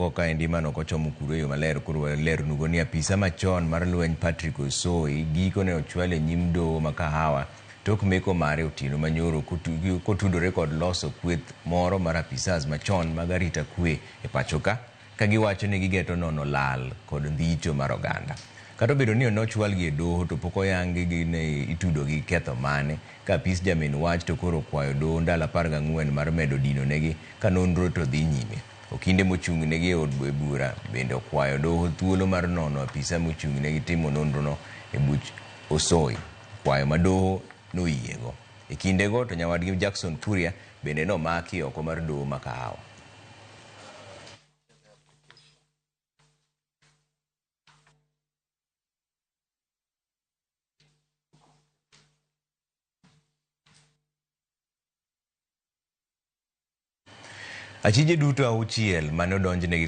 Wago kaendi mane ok ochomo kuro e yo maler koro walernugo ni apisa machon mar lweny Patrick Osoi giko ne ochwal e nyim doho ma Kahawa tok meko mare otieno manyoro kotudore kod loso kweth moro mar apisas machon mag arita kwe e pachoka ka giwacho ni gigeto nono lal kod ndhicho mar oganda. Kata obedo ni nochwalgi e doho to pok oyangi gi ne itudo gi ketho mane ka apis jamin wach to koro okwayo doho ndalo 14 mar medo dino negi ka nonro to dhi nyime. Okinde mochung' negi e od bura bende okwayo doho thuolo mar nono apisa mochung' negi timo nonrono e buch Osoi, kwayo ma doho noyiego. E kindego to nyawadgi Jackson Kuria bende nomaki oko mar doho ma Kahawa. Achije duto 6 mane odonjnegi